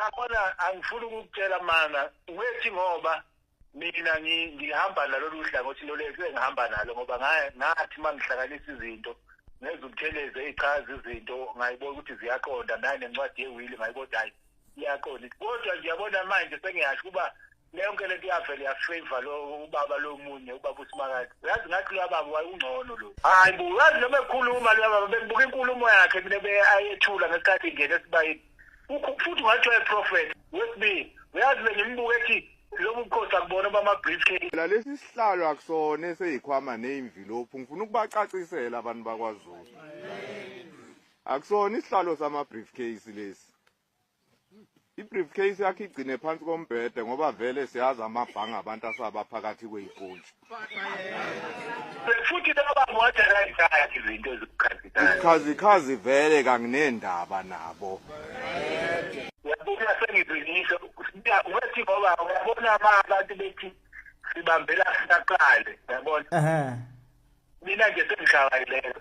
Uyabona, angifuni ukukutshela mana wethi ngoba mina ngihamba nalolu hlangothi lolu engihamba nalo, ngoba ngathi uma ngihlanganisa izinto ngezubuthelezi eyichaza izinto ngayibona ukuthi ziyaqonda, naye nencwadi yewili ngayibona hayi iyaqonda. Kodwa nje yabona manje sengiyasho kuba yonke lento iyavele yafavor lo ubaba lomunye, ubaba uSimakade. Uyazi ngathi lo baba wayungcono lo. Hayi bo, uyazi noma ekhuluma lo baba, bengibuka inkulumo yakhe mina ayethula ngesikhathi ingena esibayeni. Futhi ngathi waye-prophet wesibili. Uyazi bengimbuka ethi lobu bukhosi akubona bama-briefcase. Phela lesi sihlalo akusona eseyikhwama neyimvilophu, ngifuna ukubacacisela abantu bakwaZulu. Akusona isihlalo sama-briefcase lesi. I-briefcase yakhe igcine phansi kombhede ngoba vele siyazi amabhange abantu asaba phakathi kwey'pontshi. Futhi lo baba wathi akayithandi izinto ezikukhazikhazi. Ubukhazikhazi vele kanginendaba nabo. Uyabona sengizinisho wethi ngoba uyabona ma abantu bethi sibambela saqale, uyabona. Mina nje sengishayile.